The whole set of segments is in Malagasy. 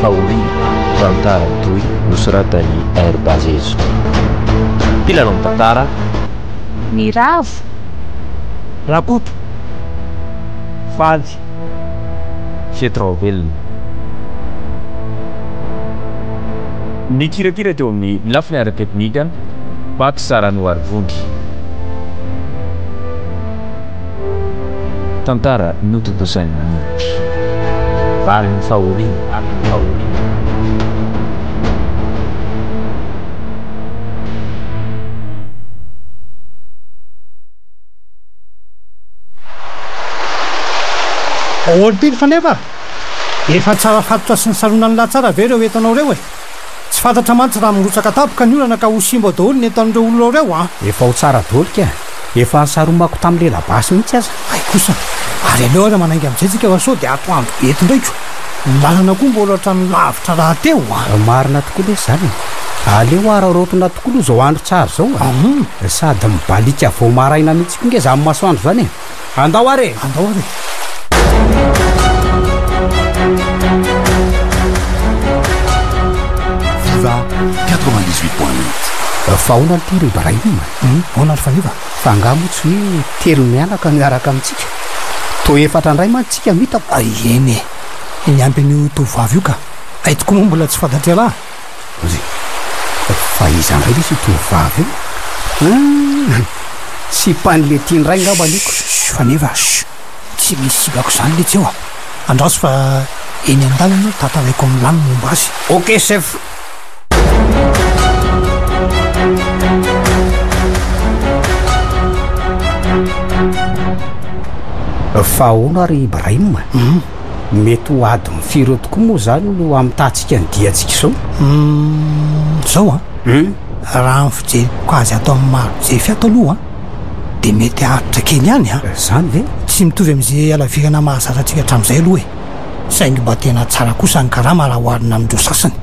Fahoriana, tantara mitohy nosoratan'i R. Bazezo. Mpilalao ny tantara. Miravo. Rakoto. Faly. Fety Raobelina. Nikirakira teo amin'ny lafiny ara-teknika, Pax Ranoarivony. Tantara notontosain'i Manitra. Valin'ny fahoriana, valin'ny fahoriana. Ahoana ity ry Faneva? Efa tsara fatotra sy nisaronan'ny lahy tsara ve ireo entanao ireo e? Tsy fantatra mantsy raha mirotsaka tampoka ny orana ka ho simba daholo ny entan'ireo olona ireo an! Efa ho tsara daholo ka! Efa nisaromako tamin'ny lela-basy mihitsy aza. Hay kosa! Ary aleo aza manainga amin'izay tsika fa sao dia atoandro be eto indray ko! Ny lalana koa mbola ohatran'ny lavitra rahateo an! Marina tokoa lesy izany e! Aleo araraotina tokoa aloha izao andro tsara izao a! Sady mibaliaka vao maraina mihitsy koa nge izany masoandro izany e! Andao ary e! Andao ary e! Viva 98.8. Fa ahoana aloha ry Ibrahim? Hum, ahoana ry Faneva? Fa angaha moa tsy hoe telo mianaka no hiaraka amintsika? Toa efatra indray mantsy tsika no hitako. Ay, eny e! Niampy an'io tovovavy io ka! Hay tokoa moa mbola tsy fantatr'ialahy? Ry, fa iza indray lesy io tovovavy io? Hum, sipan'i Letty indray angamba io ko. Chut, Faneva, chut! Tsy misy sipako izany letsy eo a! Andraso fa eny an-dalana tantaraiko amin'lah ny momba azy. Ok chef! Fa ahoana ary Ibrahim? Hum. Mety ho adiny firy eo tokoa moa izany no hamitahantsika ny diantsika izao? Hum, izao an. Hum. Raha ny fijeriko azy ato amin'ny maro-jefy ato aloha an, dia mety haharitra kely ihany an. Izany ve? Tsy mitovy amin'izay halavirana mahazatra antsika hatramin'izay aloha e. Saingy mba tena tsara kosa ny karama raha oharina amin'ireo sasany.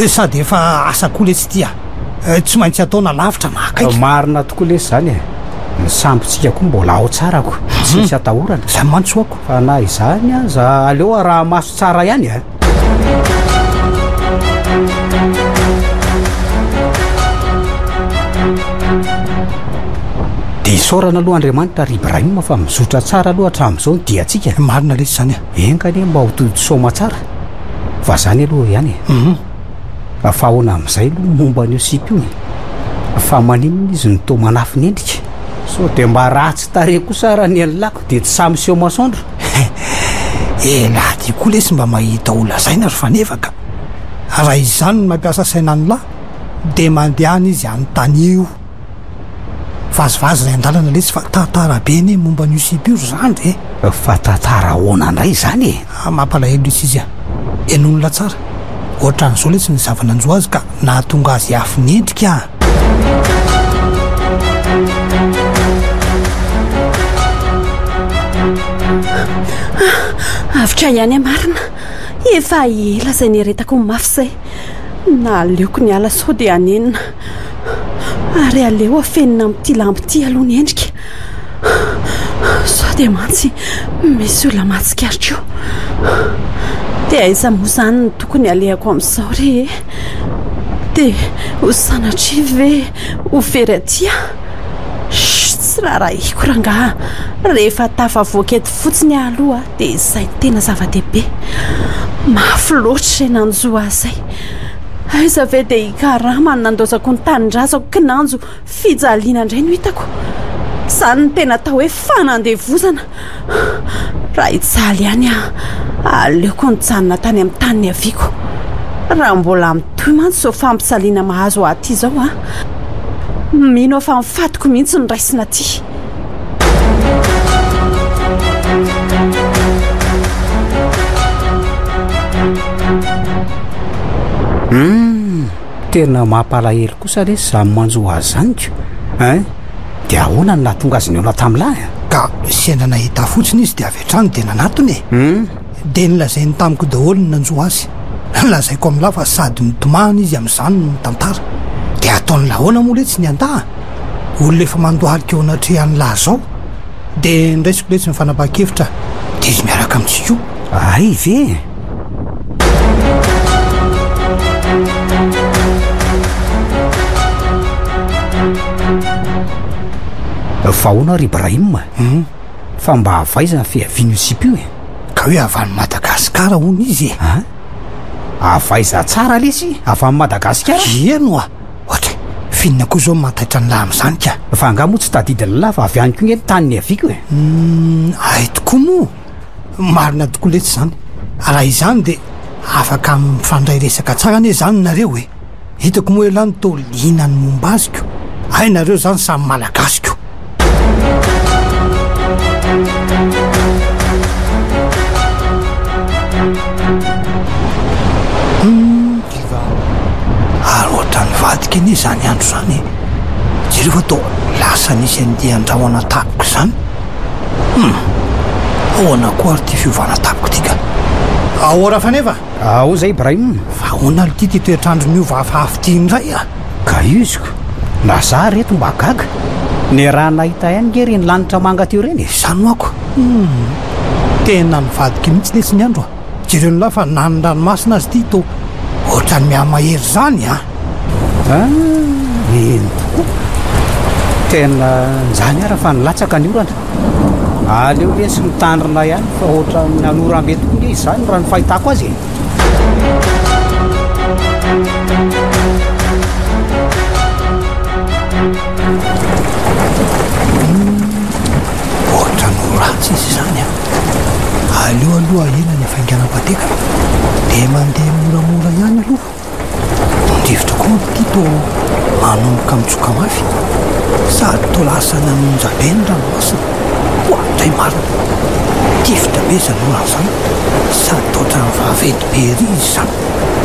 Sady efa asa koa letsy ity a. Tsy maintsy atao na lavitra na akaiky. Marina tokoa lesy izany e. Ny sambontsika koa mbola ao tsara ko. Tsy misy atahorana. Izany mantsy hoako. Fa na izany aza aleo araha-maso tsara ihany e. Dia isaorana aloha Andriamanitra ry Ibrahim fa mizotra tsara aloha hatramin'izao ny diantsika. Marina lesy izany a. Enga anie mba ho tody soamatsara. Fa izany aloha ihany e. Fa ahoana amin'izay aloha momba an'io sipa io e? Fa maninona izy no toa manafina endrika? Sao dia mba ratsy tarehy kosa ara ny an'lah ko dia tsy sahy miseho masoandro? Elah ty koa lesy mba mahita ho lazaina ry Faneva ka! Raha izany no mampiasa saina an'lah dia mandehana izy anontanio. Vazivazy ilay andalana lesy fa tantara be anie momba an'io sipa io ry zandry e! Fa tantara ahoana indray izany e? Ah, mampalahelo lesy izy a! Henoin'lah tsara, ohatran'izao lesy ny zava-nanjo azy ka nahatonga azy hiafy endrika a! Avotra ihany aho marina. Efa ela izay nieretako mafy izay. Naleoko niala sao dia hanenina. Ary aleo afenina amin'ity lamba ity aloha ny endrika. Sao dia mantsy misy olona mahatsikaritra eo. Dia aiza moa izany no tokony alehako amin'izao re e? Dia ho sanatria ve ho very aty aho? Chut, tsy raharahiako rangaha. Rehefa tafavoaka eto fotsiny aho aloha dia izay no tena zava-dehibe. Mafy loatra izay nanjo ahy izay. Aiza ve dia i Karama no nandaozako ny tanindrazako kinanjo fijaliana indray no hitako. Izany no tena atao hoe fanandevozana. Raha hijaly ihany aho, aleoko nijanona tany amin'ny tany niaviako. Raha mbola mitohy mantsy izao fampijaliana mahazo ahy aty izao an, mino aho fa ny fatiko mihitsy no raisina aty. Hum, tena mampalahelo kosa lesy izany manjo azy izany ko. Hein? Dia ahoana no nahatonga azy nihaona tamin'lahy? Ka sendra nahita ahy fotsiny izy dia avy hatrany dia nanatona e. Hum. Dia nolazainy tamiko daholo ny nanjo azy. Lazaiko amin'lah fa sady mitomany izy amin'izany no mitantara. Dia ataon'lah ahoana moa letsy ny handà? Olona efa mandohalika eo anatrehan'lah zao. Dia ndraisiko letsy ny fanapahan-kevitra dia izy miaraka amintsika io. Hay ve? Fa ahoana ry Ibrahim? Fa mba avy aiza ny fiavian'io sipa io e? Ka hoe avy any Madagasikara hono izy e. An? Avy aiza tsara lesy? Avy any Madagasikara? Eny oa! Ohatra e, f'inona koa izao no mahataitra an'lah amin'izany ka? Fa angaha moa tsy tadidin'lah fa avy any koa nge ny tany niaviako e? Humm, hay tokoa moa! Marina tokoa letsy izany. Raha izany dia afaka mifandray resaka tsara anie izany nareo e! Hitako moa elah no toa liana ny momba azy ko! Hay nareo izany samy malagasy ko! Humm, ary ohatran'ny vadiko anie izany andro izany e! Jereo fa toa lasa nisy andian-drahona tampoka izany. Humm, ahoana koa ary ity fiovana tampoka ity ka? Ahoana Faneva? Ao zay Ibrahim. Fa ahoana aloha ity ty toetr'andro miova hafahafa ity indray a? Ka izy ko, na za reto mba gaga. Niaraha-nahita ihany nge ireny lanitra manga teo ireny e. Izany ho'ako. Humm. Tena nivadika mihitsy lesy ny andro a. Jereo ny lahy fa na ny ranomasina aza ity toa ohatran'ny mihamahery izany a. Ah, eny tokoa. Tena njany ara fa nilatsaka ny orana. Aleo lesy mitandrina ihany fa ohatran'ny hanoram-be tokoa nge izany raha ny fahitako azy e. Ohatran'ny ho ratsy izy izany an. Aleo aloha ahena ny hafainganam-patekana dia mandeha moramora ihany aloha. Ny rivotra koa manko ity toa manomboka mitsoka mafy sady toa lasa nanonja be ny ranomasina. Oadray marina! Tifitra be izany orana izany sady toa ohatran'ny vaventy be ery izy izany.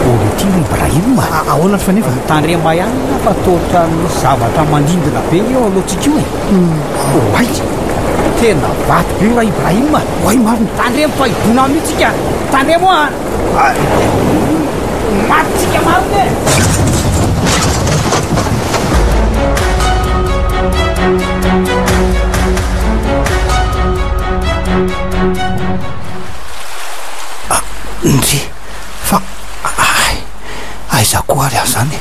Olo ity ry Ibrahim a! Ahoana ry Faneva? Tandrema ihany na fa toa ohatran'ny misy zavatra mandindona be eo alohantsika io e! Oay! Tena vato be io ra Ibrahim a! Oay marina! Tandremo fa hidona mihitsy isika! Tandremo a! Maty tsika marina e! Ah, ndry, fa ay, aiza koa ary aho zany e?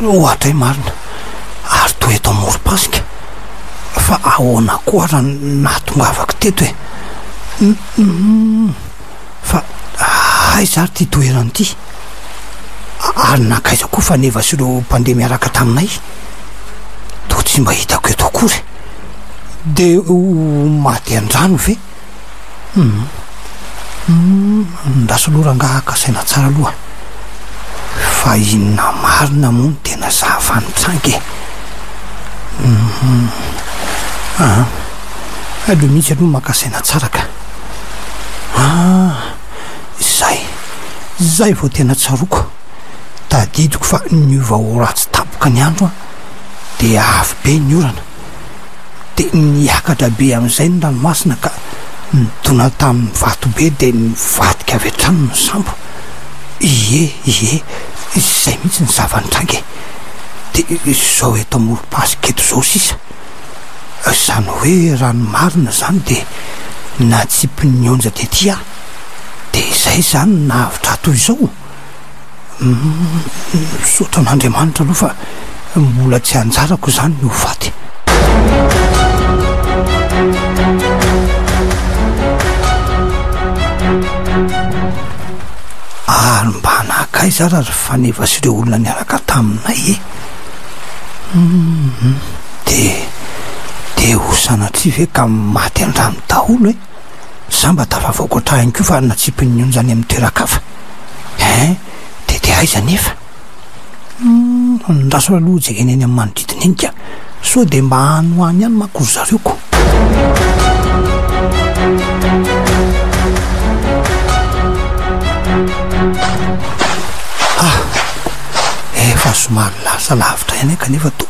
Ohatray marina, ary toa eto amorom-pasika. Fa ahoana koa raha nahatongavako teto e? Hum. Fa aiza ary ity toerana ity? Ary nankaiza koa Faneva sy ireo mpandeha miaraka taminay? Toa tsy mba hitako eto akory. Dia ho maty an-drano ve? Hum. Hum, andraso aloha rangaha haka saina tsara aloha. Fa inona marina moa no tena zava-nitranga e? Hum. Aa. Aleo mihitsy aloha maka saina tsara ka. Ah! Izay! Izay vao tena tsaroako. Tadidiko fa niova ho ratsy tampoka ny andro an, dia avy be ny orana. Dia niakatra be amin'izay ny ranomasina ka nidona tamin'ny vato be dia nivadika avy hatrany ny sambo. Ie, ie, izay mihitsy ny zava-nitranga e! Dia izao eto amorom-pasika eto izao sisa. Izany hoe raha ny marina izany dia natsipin'ny onja tety aho. Dia izay izany no nahavitra ahy toy izao? Humm, misaotra an'Andriamanitra aloha fa mbola tsy anjarako izany ny ho faty. Ary mba nankaiza ary ry Faneva sy ireo olona niaraka taminay e? Humm. Dia, dia ho sanatria ve ka maty an-drano daholo e? Za mba tafavoaka ohatr'ahiny koa fa natsipin'ny onja any amin'ny toeran-kafa. Hein, dia dia aiza anefa? Humm, andraso aloha jerena eny amin'ny manodidina eny ka. Sao dia mba any ho any ihany manko ry zareo ko. Ah, efa somary lasa lavitra ihany aho kanefa toa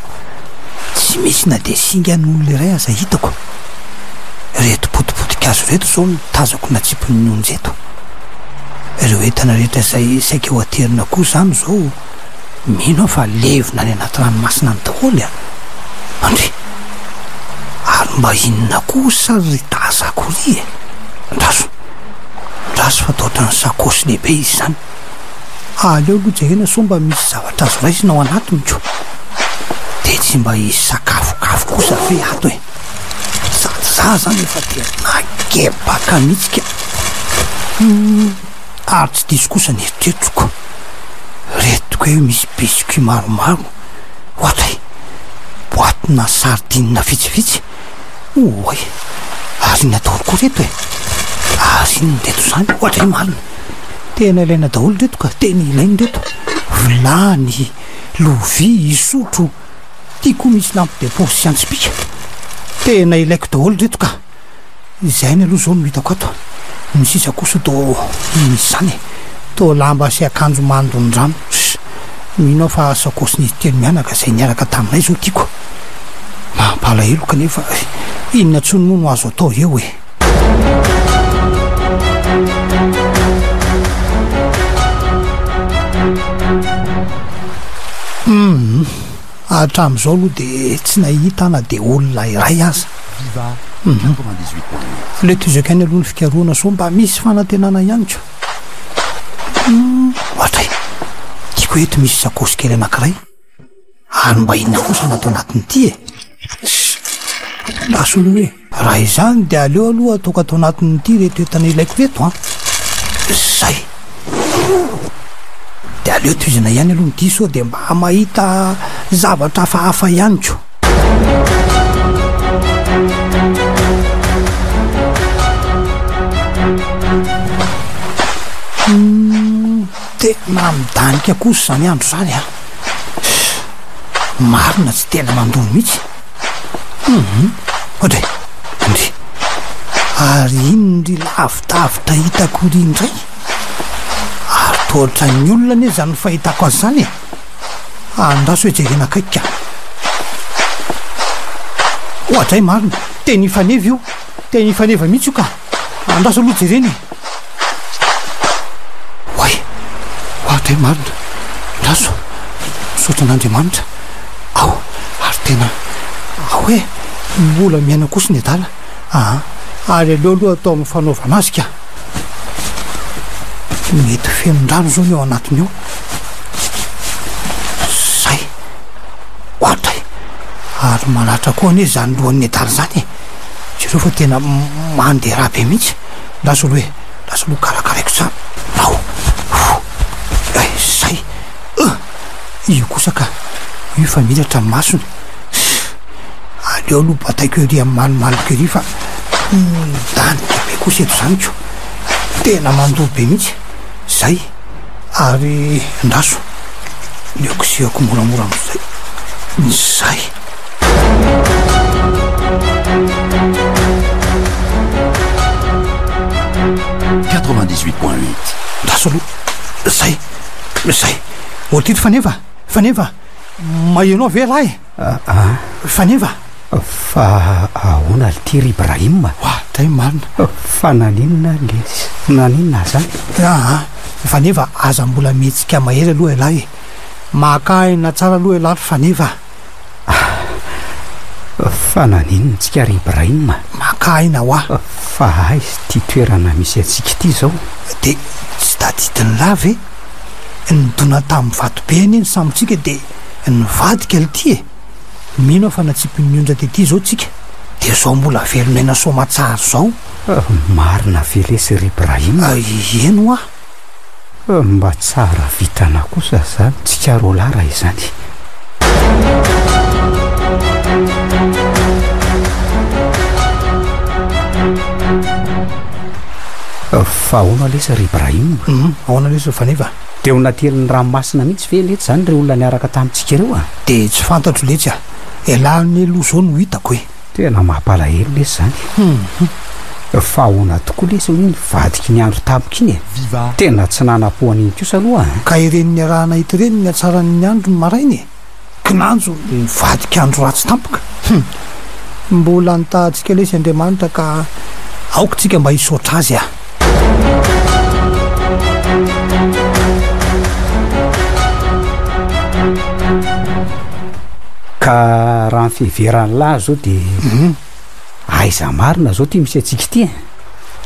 Tsy misy na dia singan'olona iray aza hitako. Ireto potipotin-kazo ireto izao no tazako natsipin'ny onja eto. Ireo entana rehetra izay saika ho aterina koa izany izao, mino aho fa levona any anaty ranomasina any daholo an! Andry! Ary mba inona kosa ry tazako ry e? Andraso! Andraso fa toa ohatran'ny sakaosy lehibe izy izany. Aleo aloha jerena sao mba misy zavatra azo raisina ao anatiny ko. Dia tsy mba hisy sakafokafo kosa ve ato e? Za zany efa tena gebaka mihitsy ka. Hum, ary tsy diso kosa ny eritreritroko. Reto koa io misy biscuit maromaro. Ohatray, boatina sardine vitsivitsy. Oay, ary inona daholo koa reto e? Ary inona reto izany? Ohatray marina. Tena ilaina daholo reto ka, tena ilaina reto. Vilany, lovia, sotro. Ty koa misy lampe de poche sy antsipika. Tena ilaiko daholo reto ka. Izay ihany aloha izao no hitako ato. Ny sisa kosa toa misy izany e. Toa lamba sy akanjo mandon-drano. Mino aho fa sakaosin'izy telo mianaka izay niaraka taminay izao tiako. Mampalahelo kanefa inona intsony moa no azo atao eo e. Humm, hatramin'izao aloha dia tsy nahita na dia olona iray aza. Humm, le tohizako ihany aloha ny fikarohana sao mba misy fanantenana ihany ko. Humm, ohatray, tiako eto misy sakaosy kely anankiray. Ary mba inona kosa no ato anatin'ity e? Lasa aloha e! Raha izany dia aleo aloha ataoko ato anatin'ity ireto entana ilaiko ireto an! Zay! Dia aleo tohizana ihany aloha ny dia sao dia mba mahita zavatra hafahafa ihany ko! Humm, tena midanika kosa izany andro izany an! Marina tsy tena mandoa mihitsy. Hum, ohatry, ndry. Ary iny ry lavidavitra hitako ry indray. Ary toa ohatran'ny olona anie izany fahitako azy izany e. Andraso hoe jerena akaiky ka. Ohatray marina, teny hifaneva io, teny hifaneva mihitsy io ka. Andraso aloha jerena e. Oay! Ohatray marina! Andraso! Misaotra an'Andriamanitra aho ary tena ao e! Mbola miaina kosa ny adala aa! Ary aleo aloha atao amin'ny fanaovana azy ka! Mety feno rano izao ny ao anatiny ao. Zay! Ohatray! Ary maratra koa anie izany lohan'ny adala izany e! Jereo fa tena mandeha rà be mihitsy. Lasa aloha e, lasa aloha karakaraiko tsara. Ao, fo, eh, zay, eh, io kosa ka, io efa miratra ny masony. Aleo aloha bataiko ery amin'ny malomaloka ery fa midanika be kosa eto izany ko. Tena mandoa be mihitsy. Zay, ary andraso, aleo kosehako moramora amin'izay. Zay. Lasa aloha. Zay. Zay. Ohatry faneva. Faneva. Maheno aho ve lahy? Ah. Faneva. Fa ahoana ity ry Ibrahim? Oa, dray marina. Fa naninona lesy? Naninona zany? Ah, Faneva aza mbola mihetsika mahery aloha ialahy e. Maka aina tsara aloha ialahy ry Faneva. Fa naninona tsika ry Ibrahim? Maka aina hoa. Fa aiza ity toerana misy antsika ity izao? Dia tsy tadidin'lah ve? Nidona tamin'ny vatobe anie ny sambontsika dia nivadika lty e! Mino aho fa natsipin'ny onja tety izao tsika dia izao mbola velon'aina soamatsara izao. Marina ve lesy ry Ibrahim? Eny hoa. Mba tsara vitana kosa zany tsika roalahy raha izany. Fa ahoana lesy ry Ibrahim? Hum, ahoana lesy ry Faneva? Dia ho natelin'ny ranomasina mihitsy ve letsy zany ireo olona niaraka tamintsika ireo a? Dia tsy fantatro letsy a! Elah anie aloha zao no hitako e! Tena mampalahelo lesy zany. Hum. Fa ahoana tokoa lesy hoy ny vadiky ny andro tampoka iny e? Tena tsy nanam-po an'iny kosa aloha an! Ka ireny niarahana hita ireny ny hatsaran'ny andro ny maraina e! Kinanjo nivadika andro ratsy tampoka. Hum. Mbola nitahantsika lesy Andriamanitra ka aoka tsika mba hisaotra azy a! Ka raha ny fiheveran'lah zao de aiza marina zao ty misy antsika ity e?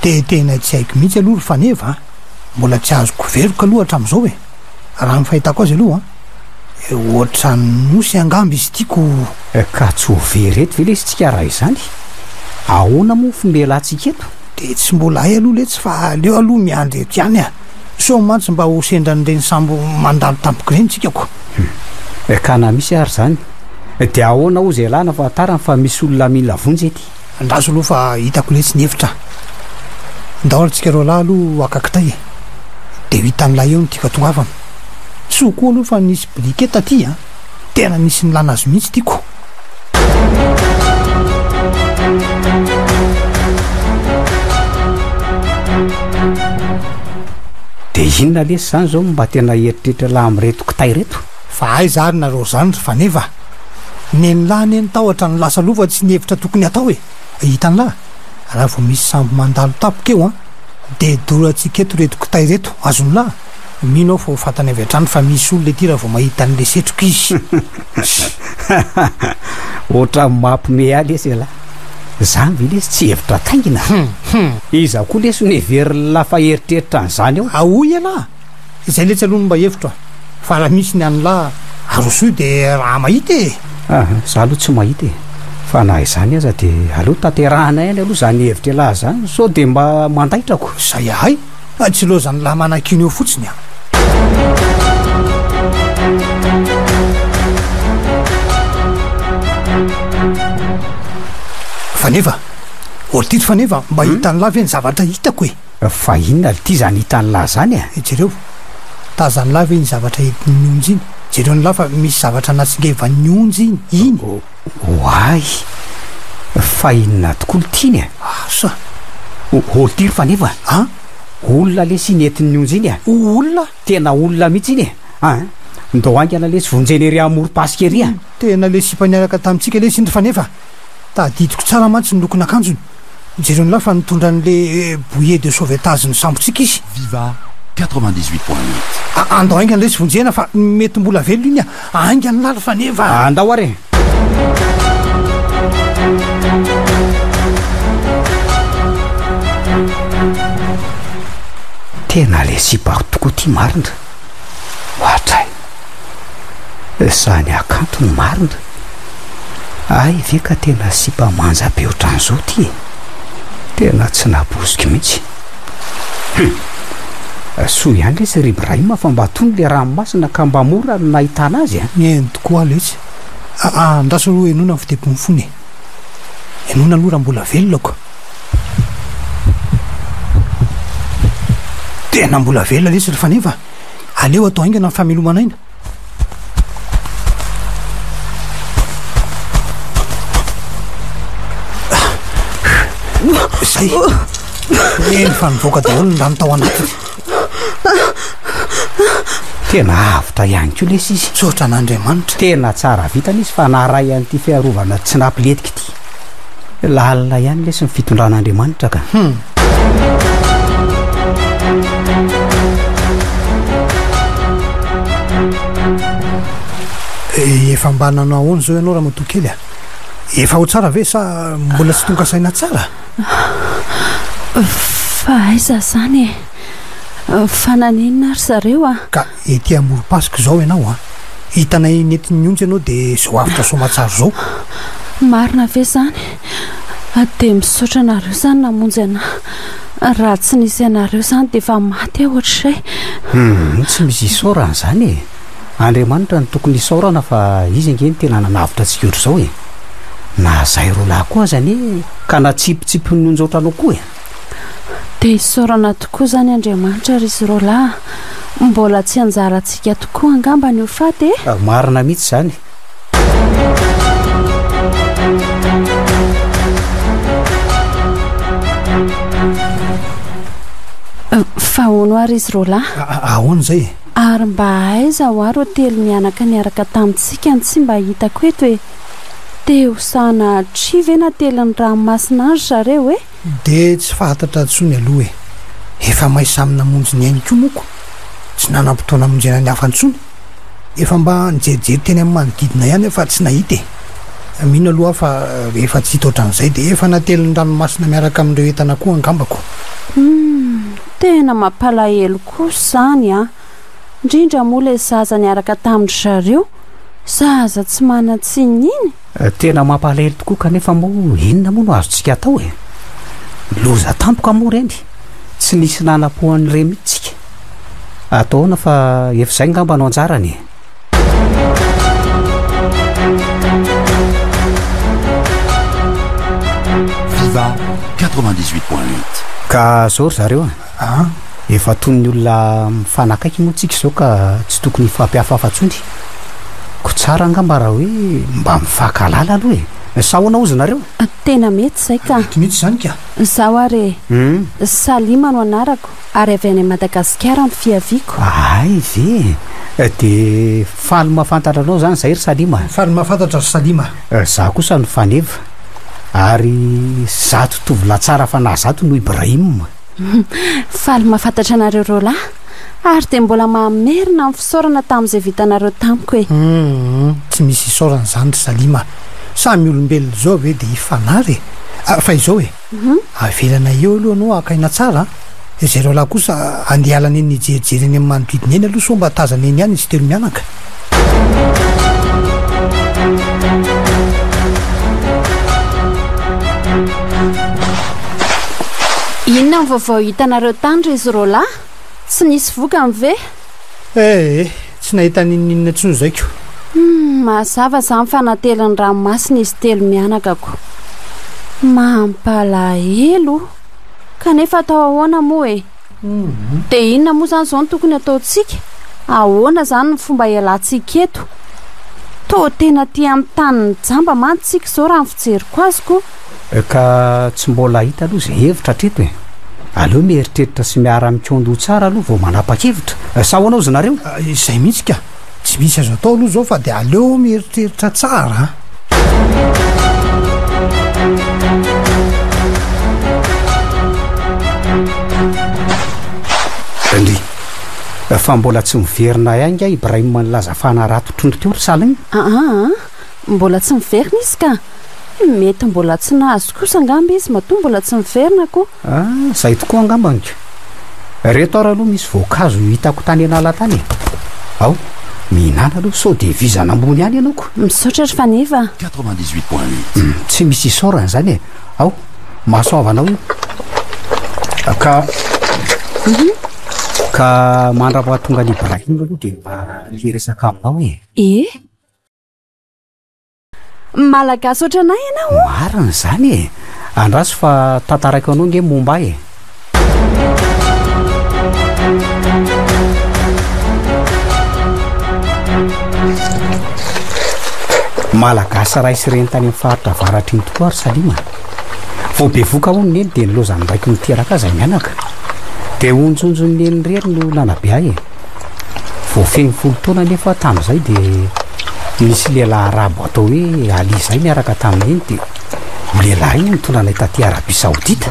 De tena tsy haiko mihitsy aloha ry Faneva a! Mbola tsy azoko veroka aloha hatramin'izao e! Raha ny fahitako azy aloha an, ohatran'ny nosy angamba izy ity ko. Ka tsy ho very eto ve lesy tsika raha izany? Ahoana moa ny fomba ialantsika eto? Dia tsy mbola hay aloha letsy fa aleo aloha miandry eto ihany a! Sao mantsy mba ho sendran'ireny sambo mandalo tampoka ireny tsika ko! Hum. Ka na misy ary izany, dia ahoana hozy ialana fa tarany fa misy olona mila vonjy ety? Andraso aloha fa hitako letsy ny hevitra a! Ndao ary tsika roalahy aloha haka kitay e! Dia ho hitan'ilay eo ny tiako hatongavana. Soa koa aloha fa nisy briquet taty a! Tena nisy nilana azy mihitsy ity ko! Dia inona lesy izany izao no mba tena eritreritr'lah amin'ireto kitay ireto? Fa aiza ary nareo izany ry Faneva? Nen'lah anie ny tahotra no lasa aloha fa tsy ny hevitra tokony hatao e! Hitan'lah, raha vao misy sambo mandalo tampoka eo an, dia dorantsika eto ireto kitay ireto, azon'lah? Mino aho fa ho fantany avy hatrany fa misy olona ety raha vao mahita an'ilay setroka izy. Ohatran'ny mampime ahy lesy ialahy. Zany ve lesy tsy hevitra taingina? Iza koa lesy no heverin'lah fa eritreritra an'izany ao? Ahoa ialahy? Izay letsy aloha no mba hevitro a! Fa raha misy ny an'lah arosoy dia raha mahita e! Aha, za aloha tsy mahita e! Fa na izany aza dia aleo tanterahana ihany aloha izany hevitr'ialahy izany sao dia mba mandaitra ko! Izay ahay! Tsy lozan'lah manakino eo fotsiny a! Faneva, Ortity Faneva, mba hitan'lah ve ny zavatra hitako e? Fa inona lty zany hitan'lah zany e? Jereo, tazan'lah ve iny zavatra entin'ny onjy iny? Jereon'lah fa misy zavatra natsingevan'ny onjy iny, iny. Oay! Fa inona tokoa lty iny e? Asa! Ortity Faneva, An? Olona lesy iny entin'ny onjy iny e! Olona? Tena olona mihitsy iny e! An! Ndao haingana lesy vonjena ery amorom-pasika ery a! Tena le sipa niaraka tamintsika lesy iny ry Faneva! Tadidiko tsara mantsy ny lokon'akanjony. Jereo ny lahy fa nitondra an'le bouée de sauvetage ny sambontsika izy. Viva 98.8. Andao haingana lesy vonjena fa mety mbola velona iny a! Haingana lahy ry Faneva a! Andao ary e! Tena le sipa tokoa ty marina. Ohatray. Zany hakanto no marina. Hay ve ka tena sipa manja be otran'izao ty e. Tena tsy nabosiko mihitsy. Hum. Soa ihany lesy ry Ibrahim fa mba tony le ranomasina ka mba mora ny nahitana azy a. Eny tokoa letsy. Aa andraso aloha henoina ny fitepon'ny fony e. Henoina aloha raha mbola velona ko. Tena mbola velona lesy ry Faneva. Aleo atao haingana ny famelomana aina. Zay. Eny fa nivoaka daholo ny rano tao anatiny. Tena avotra ihany koa lesy izy. Misaotra an'Andriamanitra. Tena tsara vitana izy fa naharay an'ity fiarovana tsy nampilentika ity. Lalina ihany lesy ny fitondran'Andriamanitra ka. Hum. Efa mba nanao ahoana izao ianao ramatoa kely a? Efa ho tsara ve sa mbola tsy tonga saina tsara? Fa aiza izany e? Fa naninona ary zareo a? Ka ety amorom-pasika izao ianao a! Hitanay nentin'ny onja ianao dia izao avotra soamatsara izao. Marina ve izany? Dia misaotra anareo izany namonjy anà. Raha tsy nisy anareo izany dia efa maty aho ohatr'izay. Hum, tsy misy isaorana izany e! Andriamanitra no tokony hisaorana fa Izy ange no tena nanavotra antsika ohatr'izao e! Na izahay roalahy koa aza anie ka natsipitsipin'ny onja ohatranao koa e! Dia isaorana tokoa izany Andriamanitra ry izy roalahy a! Mbola tsy anjarantsika tokoa angamba ny ho faty e! Marina mihitsy izany. Fa hono ary izy roalahy? Ahoana izay e? Ary mba aiza hoa ireo telo mianaka niaraka tamintsika no tsy mba hitako eto e? Te ho sanatria ve natelin'ny ranomasina any ry zareo e? Dia tsy fantatra intsony aloha e! Efa may samy namonjy ny ainy koa moa ko! Tsy nanam-potoana hamonjena ny hafa intsony! Efa mba nijerijery teny amin'ny manodidina ihany aho fa tsy nahita e! Mino aloha aho fa rehefa tsy hita ohatran'izay dia efa natelin'ny ranomasina miaraka amin'ireo entana koa angamba ko! Humm! Tena mampalahelo kosa izany an! Indrindra moa ilay zaza niaraka tamin-dry zareo, zaza tsy manan-tsiny iny! Tena mampalahelo tokoa kanefa moa inona moa no azontsika atao e? Loza tampoka moa ireny, tsy nisy nanam-po an'ireny mihitsy tsika. Atao ahoana fa efa izay ngamba no anjarany e. Viva 98.8. Ka zao ry zareo a! Efa toy ny olona mifanakaiky moa tsika izao ka tsy tokony hifampihafahafa intsony. Ko tsara angamba raha hoe mba mifankahalala aloha e! Sa ahoana hozy nareo? Tena mety izay ka! Mety mihitsy izany ka! Izaho ary e! Salima no anarako ary avy any Madagasikara no fiaviako. Hay ve e! Dia faly mahafantatra anao izany izahay ry Salima a! Faly mahafantatra ry Salima a! Izaho kosa no Faneva ary zato tovolahy tsara fanahy zato no Ibrahim. Faly mahafantatra anareo roalahy ary dia mbola mamerina ny fisaorana tamin'izay vitanareo tamiko e. Humm, tsy misy isaorana izany ry Salima a! Samy olombelona izao ve dia hifanary e! Fa izao e, avelanay eo aloha ianao haka aina tsara an! Izay roalahy kosa andeha hiala neny hijerijery eny amin'ny manodidina eny aloha sao mba tazana eny ihany izy telo mianaka. Inona ny vaovao hitanareo tany ry izy roalahy? Tsy nisy vokany ve? Eh eh, tsy nahita n'inon'inona intsony izay ko. Hum, mazava izany fa natelin'ny ranomasina izy telo mianaka ko. Mampalahelo. Kanefa atao ahoana moa e? Dia inona moa izany izao no tokony hataontsika? Ahoana izany ny fomba hialantsika eto? Toa tena aty amin'ny tanin'ny jamba mantsy isika izao raha ny fijeriko azy ko. Ka tsy mbola hita aloha izay hevitra hatreto e! Aleo mieritreritra sy miara-mikaon-doha tsara aloha vao manapa-kevitra. Sa ahoana hozy nareo? Izay mihitsy ka! Tsy misy azo atao aloha izao fa dia aleo mieritreritra tsara a! Ndry! Fa mbola tsy miverina ihany nga Ibrahim nilaza fa hanarato trondro teo ry Salim? Aa! Mbola tsy miverina izy ka! Mety mbola tsy nahazo kosa angamba izy matoa mbola tsy miverina ko! Ah, zay tokoa angambany ko. Reto ary aloha misy voankazo hitako tany an'ala tany e. Ao, mihinàna aloha sao dia vizana ambony ihany ianao ko. Misaotra ry Faneva a. 98.8. Tsy misy isaorana izany e. Ao, mahasoava anao io. Ka, ka mandra-pahatonga an'i Ibrahim aloha dia mba hiresaka aminao e. E? Malagasy ohatranay ianao o! Marina izany e! Andraso fa tantaraiko anao nge momba ahy e! Malagasy ray sy reny tany amin'ny faritra avaratra iny tokoa ary Salima. Vao bevoka hono neny dia nilaozan'ny raiko niteraka azy mianaka. Dia onjonjon'ny neny irery no nanabe ahy e. Vao feno folo taona anefa aho tamin'izay dia nisy lehilahy arabo atao hoe Ali izay niaraka tamin'iny dia io lehilahy io no nitondra anay taty Arabie Saoudite.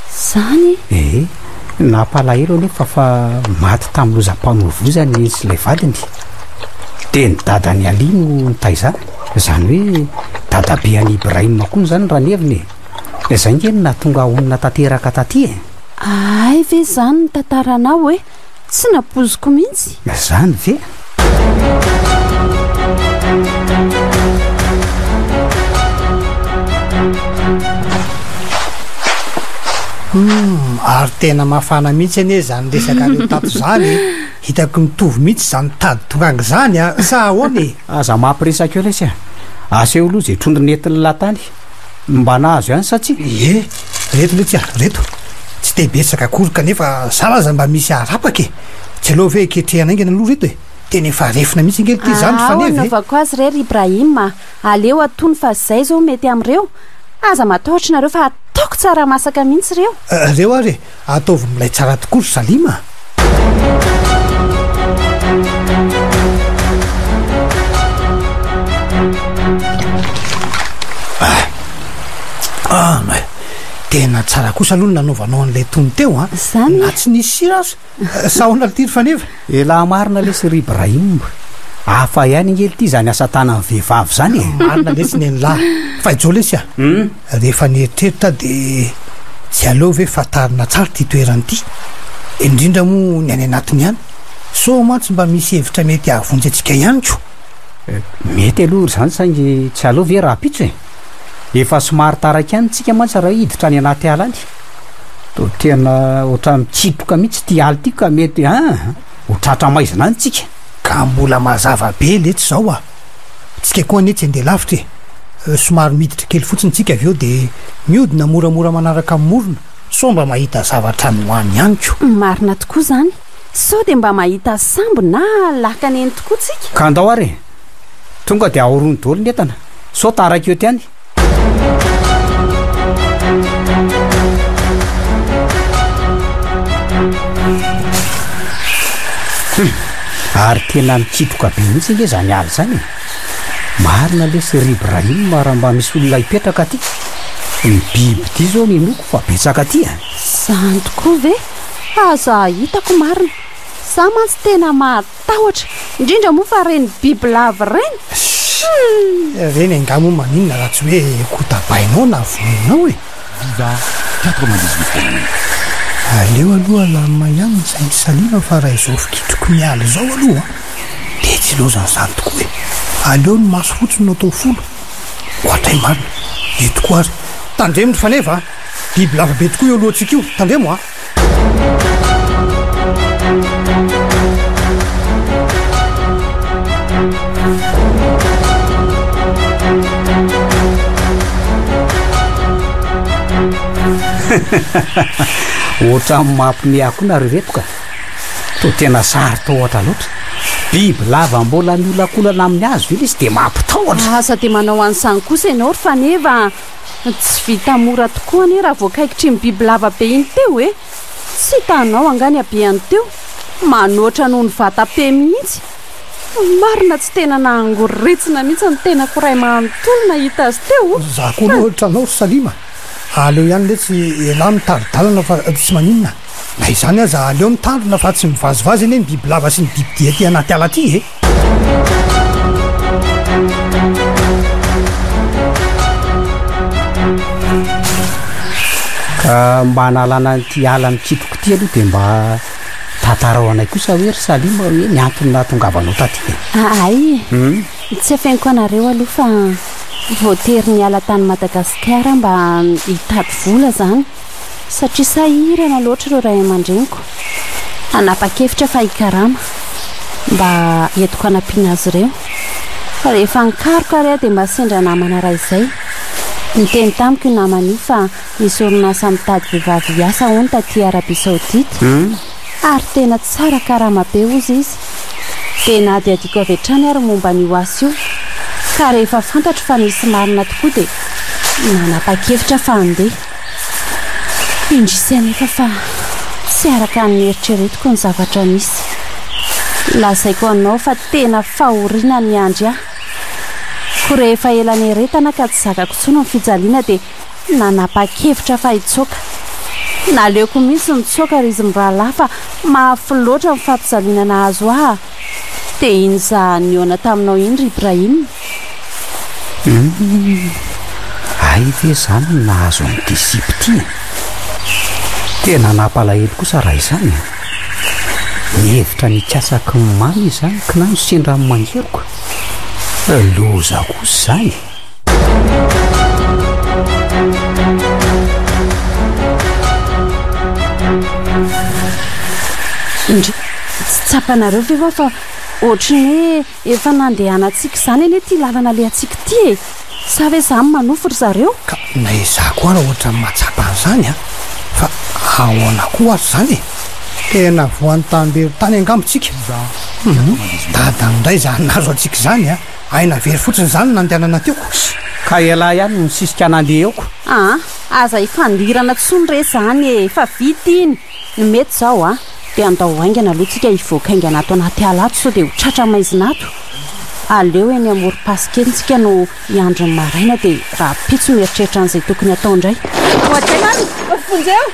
Izany? Ee, nampalahelo anefa fa maty tamin'ny lozam-pamoivoizana izy sy ilay vadiny. Dia ny dadan'i Ali no nitaiza ahy, izany hoe dadabe an'i Ibrahim koa izany raha ny heviny e. Izay ange no nahatonga ahy honina tanteraka taty e. Hay ve izany ny tantaranao e? Tsy nampoiziko mihitsy. Zany ve? Humm, ary tena mafana mihitsy anie izany resakareo tato izany e! Hitako mitovy mihitsy izany tady toranga izany a! Sa ahoana e? Aza mampiresaka eo lesy a! Aseho aloha izay trondro nentin'ny lahy tany. Mba nahazo ihany sa tsia? Ie, reto letsy a, reto. Tsy dia betsaka akory kanefa zara aza mba misy harapaka e. Tsy aleo ve ketrehana haingana aloha reto e? Tena efa refina mihitsy ange ity zany ry Ao Faneva e. anaovako azy re ry Ibrahim a! Aleo atony fa zay zao mety amin'ireo. Aza matahotra nareo fa ataoko tsara masaka mihitsy ireo. Reo ary e, Ataovy milay tsara tokoa ry Salim a! Ah, mais tena tsara kosa aloha ny nanaovanao an'ilay tono teo an! Zany Na tsy nisy sira aza. Sa ahoana ry Faneva? Elah marina lesy ry Ibrahim. Hafa ihany ange ity izany asa tanan'ny vehivavy izany e. Marina lesy nen'lah. Fa izao lesy a. Rehefa nieritreritra aho dia tsy aleo ve fantarina tsara ity toerana ity? Indrindra moa ny any anatiny any. Sao mantsy mba misy hevitra mety hahavonjy antsika ihany ko. Mety aloha izany saingy tsy aleo ve rahampitso e? Efa somary taraiky ihany tsika mantsy raha hiditra any anaty ala any. Toa tena ohatran'ny mikitroka mihitsy ity ala ity ka mety an! Ho tratra maizina any tsika. Ka mbola mazava be letsy izao a! Tsika koa anie tsy handeha lavitra e! Somary miditra kely fotsiny tsika avy eo dia mihodina moramora manaraka ny morona sao mba mahita zavatra any ho any ihany ko! Marina tokoa izany! Sao dia mba mahita sambo na lakana eny tokoa tsika? Ka andao ary e! Tonga dia ahorony daholo ny entana sao taraiky eo ty any. Hum! Ary tena mikitroka be mihitsy ange izany ala izany e! Marina lesy ry Ibrahim raha mba misy olona hipetraka aty. Ny bibidia izao no inoako fa betsaka aty a! Izany tokoa ve? Aza hitako marina. Za mantsy tena mahatahotra, indrindra moa fa reny bibilava ireny. Humm. Ireny angaha moa maninona raha tsy hoe kotabainao na vonoinao e. Viva 98.8. Aleo aloha alamina ihany ny sain'i Salima fa raha izao fikitroko miala izao aloha dia tsy ilaozan'izany tokoa e. Aleo ny maso fotsiny no atao folo. Ohatray marina. Io tokoa ary. Tandremo ny faneva a! Biby lava be tokoa eo alohantsika io. Tandremo a! Ohatran'ny mampime ahy koa nareo reto ka. Toa tena saro-tahotra loatra. Biby lava mbola miolakolana amin'ny hazo ve lesy dia mampitahotra. Aza dia manao an'izany kosa ianao ry Faneva a! Tsy vita mora tokoa anie raha voakaikitr'iny bibilava be iny teo e! Tsy hitanao angaha ny habehany teo? Manoatra noho ny vata-pe mihitsy! Marina tsy tena nahangoritsina mihitsy ny tenako iray manontolo nahita azy teo! Za koa aloha ohatranao ry Salima, aleo ihany letsy elah mitari-dalana fa tsy maninona, na izany aza aleo mitandrina fa tsy mivazivazy anie ny bibilava sy ny bibidia aty anaty ala aty e! Ka mba hanalana an'ity ala mikitroka ity aloha dia mba tantarao anay kosa hoe ry Salima hoe ny antony nahatongavanao taty e. Ahay, tsy afeniko anareo aloha fa voatery niala tany Madagasikara mba hitady vola izany. Satria sahirana loatra ireo ray aman-dreniko, hanapa-kevitra fa hikarama mba entiko hanampiana azy ireo. Fa rehefa nikaroka ary aho dia mba sendra namana iray izay. Niteny tamiko io namana io fa misy orinasa mitady vehivavy hiasa hono taty Arabie Saoudite ary tena tsara karama be hozy izy. Dia nahadihadiako avy hatrany ary momba an'io asa io ka rehefa fantatro fa misy marina tokoa dia nanapa-kevitra fa handeha. Indrisy anefa fa tsy araka ny neritreretiko ny zavatra nisy. Lazaiko anao fa tena fahoriana niandry ahy. Koa rehefa ela nieretana ka tsy zakako intsony ny fijaliana dia nanapa-kevitra fa hitsoaka. Naleoko mihitsy nitsoaka ry izy mirahalahy fa mafy loatra ny fampijaliana nahazo ahy. Dia iny za nihaona taminao iny ry Ibrahim. Humm, hay ve izany no nahazo an'ity sipa ity e? Tena nampalahelo kosa raha izany e! Nihevitra ny hikatsaky ny mamy izy izany kinanjo sendra ny mangeroka. Loza kosa izany e! Ndry, tsy tsapanareo ve hoa fa ohatry ny hoe efa nandehanantsika izany anie ity lalana alehantsika ity e? Sa ve za manofy ry zareo? Ka na izaho koa ara ohatran'ny mahatsapa an'izany an! Fa ahoana koa ary izany e? Tena voan'ny tambery tany angamba tsika? Hum, dadany indray izany nahazo antsika izany an! Aina very fotsiny izany no nandehanana teo ko. Ka ialahy ihany no nisisika nandeha eo ko. Aa, aza ifandirana tsony re zany e, efa vita iny. Ny mety zao a, dia andao haingana aloha tsika hivoaka haingana ato anaty ala ato sao dia ho tratra maizina ato. Aleo eny amorom-pasika eny tsika no hiandry ny maraina dia rahampitso mieritreritra an'izay tokony hatao indray. Oadray marina! Vonjeo!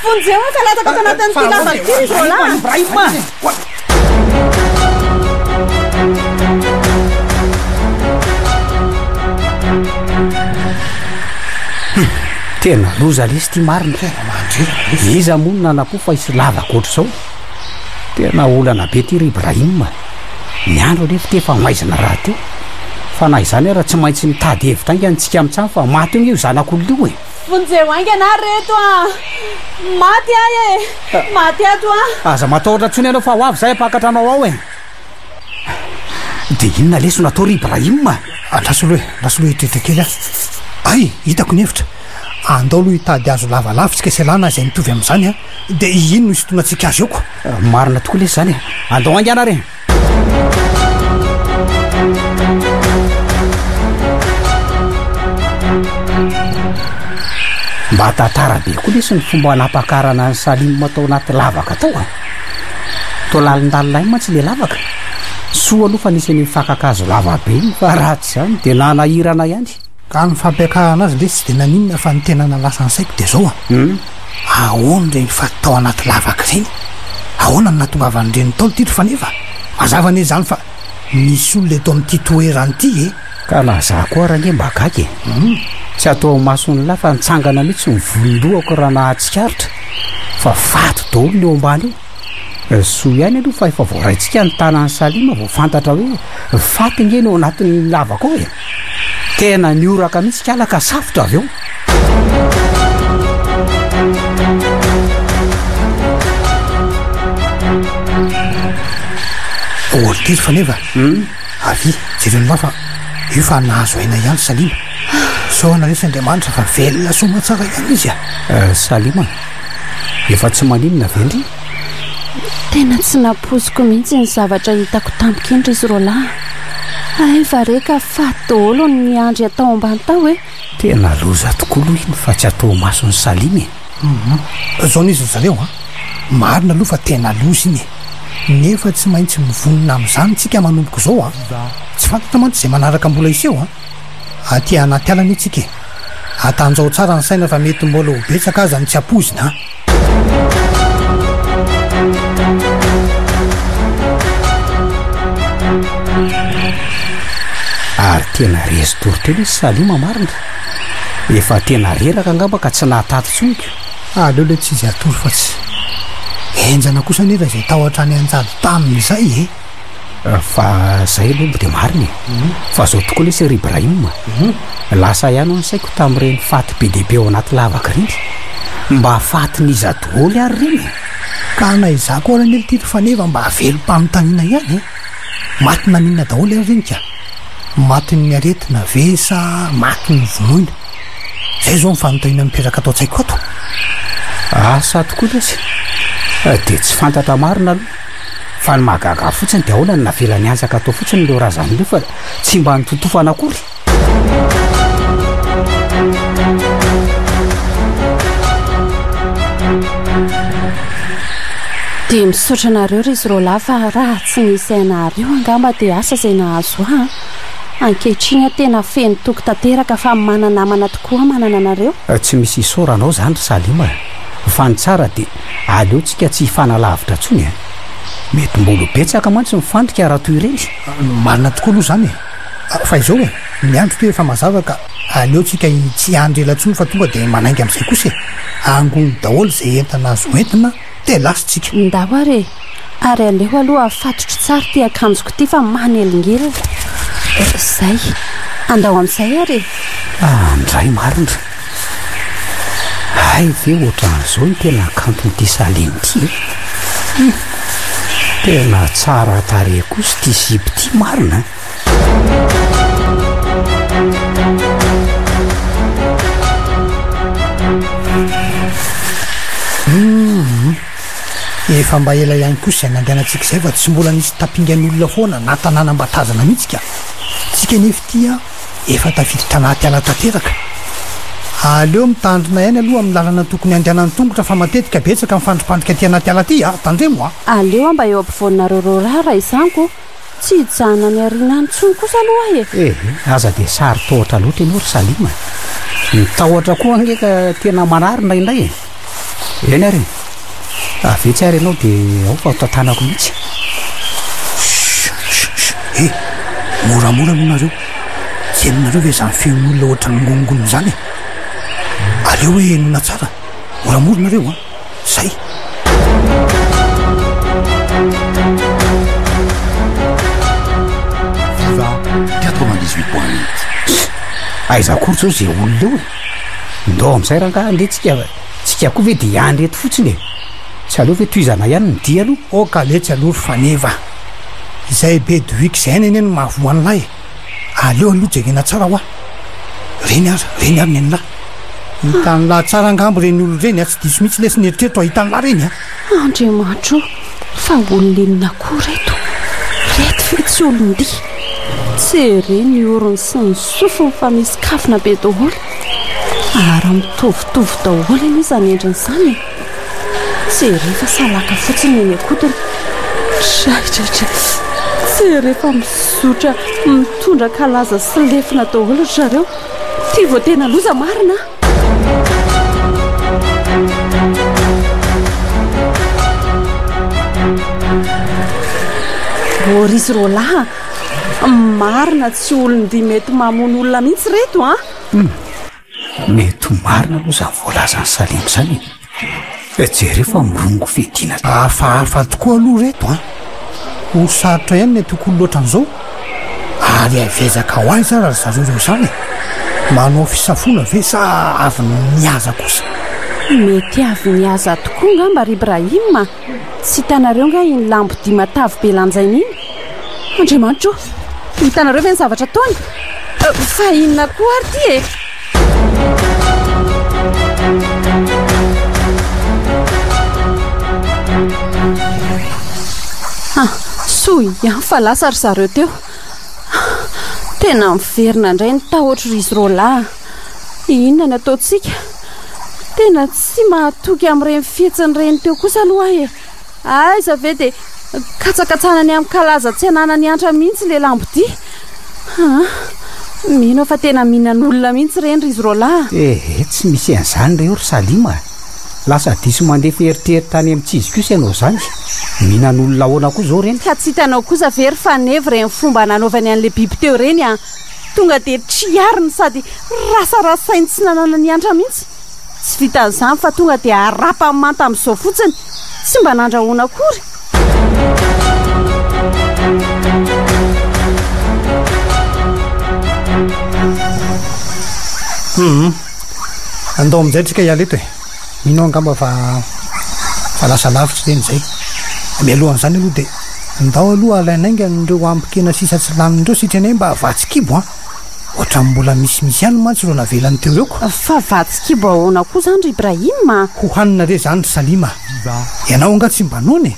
Vonjeo aho fa latsaka ato anatin'ity lavaka ity ry roalahy a! Tena loza lesy ity marina. Tena mandreraka lesy. Iza moa no nanapo fa hisy lavaka ohatr'izao? Tena olana be ity ry Ibrahim a. Ny andro anefa ity efa maizina rahateo. Fa na izany ara tsy maintsy mitady hevitra haingana tsika amin'izany fa maty eo ange io zanak'olona io e! Vonjeo haingana ary reto a! Maty aho e! Maty ato aho! Aza matahotra intsony ianao fa ho avy izahay hampakatra anao ao e! Dia inona lesy no atao ry Ibrahim a? Andraso aloha e, andraso aloha hieritreritra kely aho. Hay, hitako ny hevitra. Andao aloha hitady hazo lavalava isika sy ialana izay mitovy amin'izany an, dia iny no hisintonantsika azy eo ko. Marina tokoa lesy izany e. Andao haingana ary e. Mba tantara be koa lesy ny fomba nampakarana an'i Salim tao anaty lavaka tao a. Toa lalindalina ihany mantsy ilay lavaka. Soa aloha fa nisy an'iny fakan-kazo lava be iny fa raha tsy izany dia nanahirana ihany. Ka ny fampiakarana azy lesy tsy dia naninona fa ny tena nahalasa ny saiko dia izao a. Ahoana ireny faty tao anaty lavaka ireny? Ahoana no nahatongavan'ireny tao ity ry Faneva? Mazava anie izany fa misy olona eto amin'ity toerana ity e! Ka na za koa ary ange mba gaga e! Tsy atao imason'ny lahy fa nitsangana mihitsy ny volon-dohako raha nahatsikaritra fa faty daholo ny eo ambany eo. Soa ihany aloha fa efa voaraintsika ny tanan'i Salima vao fantatra hoe faty nge no ao anatin'ny lavaka ao e! Tena nihoraka mihitsy kala ka safotra avy eo. Voatery faneva? Avia, jereo ny fa io fa nahazo aina ihany Salima. Sao naresy Andriamanitra fa velona soamantsara ihany izy a! Salima, efa tsy maninona ve ndry? Tena tsy nampoiziko mihitsy ny zavatra hitako tampoka iny ry izy roalahy. Hay va re ka faty daholo ny niandry atao ambany tao e! Tena loza tokoa aloha iny fa tsy atao mason'i Salima e! Hum, zao anie ry zareo an! Marina aloha fa tena loza iny e! Nefa tsy maintsy mivonona amin'izany tsika manomboka izao an! Tsy fantatra mantsy izay manaraka mbola hiseho an! Aty anaty ala anie tsika e! Atanjao tsara ny saina fa mety mbola ho betsaka aza ny tsy ampoizina an! Ary tena resy tory teo lesy Salima marina. Efa tena reraka angamba ka tsy nahataty intsony ko. Aleo ilay tsy izy hatory fa tsy. Henjana kosa anie raha izay tahotra any anjady taminy izay e! Fa zay aloha dia marina e! Fa zao tokoa lesy ry Ibrahim a! Lasa ihany ho'a ny saiko tamin'ireny faty be dia be ao anaty lavaka ireny. Mba fatin'iza daholo ary ireny e? Ka na izaho koa ary anie ity ry Faneva mba velom-panontaniana ihany e! Maty naninona daholo ary ireny ka? Matin'ny aretina ve sa maty novonoina? Izay izao ny fanontaniana mipetraka ato an-tsaiko ato. Asa tokoa lesy! Dia tsy fantatra marina aloha. Fa ny mahagaga ahy fotsiny dia ahoana no navelany hanjaka tao fotsiny ireo razana ireo fa tsy mba nototofana akory? Dia misaotra anareo ry izy roalahy fa raha tsy nisy anareo angamba dia asa izay nahazo ahy an! Ankehitriny aho tena feno toky tanteraka fa mana-namana tokoa aho manana anareo. Tsy misy isaorana ao izany ry Salima a! Fa ny tsara dia aleo tsika tsy hifanalavitra intsony e! Mety mbola ho betsaka mantsy ny fandrika raha toy ireny. Marina tokoa aloha izany e! Fa izao e, ny andro toa efa mazava ka aleo tsika tsy hiandry ela intsony fa tonga dia manainga amin'izay kosa e! Angony daholo izay entana azo entina dia lasa tsika. Ndao ary e! Ary aleo aloha afatotro tsara ity akanjoko ity fa manelingelina. Izay. Andao amin'izay ary e! Andray marina. Hay ve ohatran'izao ny tena kanton'ity Salim ity e! Hum! Tena tsara tarehy kosa ity sipa ity marina an! Hum! Efa mba ela ihany kosa izay nandehanantsika izay fa tsy mbola nisy tapingan'olona foana na tanàna mba tazana mihitsy ka! Tsika anefa ity an! Efa tafiditra anaty ala tanteraka. Aleo mitandrina ihany aloha amin'ny lalana tokony handehanan'ny tongotra fa matetika betsaka ny fandripandrika aty anaty ala aty a! Tandremo a! Aleo aho mba eo ampovoaninareo roa raha izany ko! Tsy hijanona any aoriana any intsony kosa aloha aho e! Eh! Aza dia saro-tahotra loatra ianao ry Salima a! Ny tahotra koa ange ka tena manary indraindray e! Eny ary e! Avy etsy ary ianao dia ao fa ho tantanako mihitsy. Chut chut chut! Eh! Moramora aloha nareo. Tsy henonareo ve izany feon'olona ohatran'ny ngonongonona izany e? Aleo hoe henoina tsara. Moramora nareo an! Zay! Aiza akory izao izay olona eo e? Ndao amin'izay rangahy andeha tsika, tsika koa ve dia hiandry eto fotsiny e? Tsy aleo ve tohizana ihany ny dia aloha? Aoka letsy aloha ry Faneva a! Izay be dohiky izay anie no mahavoa an'lah e! Aleo aloha jerena tsara hoa! Reny aza, reny ary nen'lah! Hitan'lah tsara angamba ireny olona ireny a! Tsy diso mihitsy lesy ny eritreritro a! Hitan'lah ireny a! Andriamanitra o! Fa olona inona koa reto? Reto ve tsy olon-dia? Tsy re ny orony sy ny sofiny fa misy kavina be daholo. Ary mitovitovy daholo anie izany endriny izany e! Tsy re fa salaka fotsiny ny eny an-kodiny. Traitraitra! Tsy re fa mizotra mitondra kalaza sy lefona daholo ry zareo. Ity vao tena loza marina a! Ô ry izy roalahy a! Marina tsy olon-dia mety mamono olona mihitsy ireto an! Hum! Mety ho marina aloha izany voalazan'i Salim izany e! Jereo fa mirongo fiadiana. Hafahafa tokoa aloha reto an! Ho sarotra ihany ny antoko olona ohatran'izao. Ary avy aiza ka ho aiza ary ry zareo ireo izany e? Manao fisafoana ve sa avy nihaza kosa? Mety avy nihaza tokoa angamba ry Ibrahim a! Tsy hitanareo nga iny lambodia matavy be lanjaina iny? Andriamanitra o! Hitanareo ve ny zavatra ataony? Fa inona koa ary ity e? Ah, soa ihany fa lasa ry zareo teo. Tena miverina indray ny tahotro ry izy roalahy. Inona ny ataontsika? Tena tsy mahatoky amin'ireny fihetsiny ireny teo kosa aloha aho e. Aiza ve dia katsakatsanany amin'ny kalaza tsy ananany antra mihitsy ilay lambodia. Aa, mino aho fa tena mihinan'olona mihitsy ireny ry izy roalahy. Ehe, tsy misy an'izany re eo ry Salima a! Lasa diso mandefa eritreritra any amin'ny tsy izy kosa ianao izany. Mihinan'olona ahoana koa izao ireny? Ka tsy hitanao kosa ve ry Faneva ireny fomba nanaovany an'ilay biby teo ireny a! Tonga dia triariny sady rasarasainy tsy nananany antra mihitsy. Tsy vitan'izany fa tonga dia harapany manta amin'izao fotsiny, tsy mba nandrahoana akory. Hum. Andao amin'izay tsika hiala eto e. Mino aho angamba fa fa lasa lavitra ireny izay. Mialohan'izany aloha dia ndao aloha alaina haingana ireo ambin-kena sisa tsy lanin'ireo sitranay mba vatsy kibo an. Ohatran'ny mbola misimisy ihany mantsy ireo navelany teo ireo ko. Fa vatsy kibo ahoana koa izany ry Ibrahim a? Ho hanina re izany ry Salima a! Ianao angaha tsy mba noana e?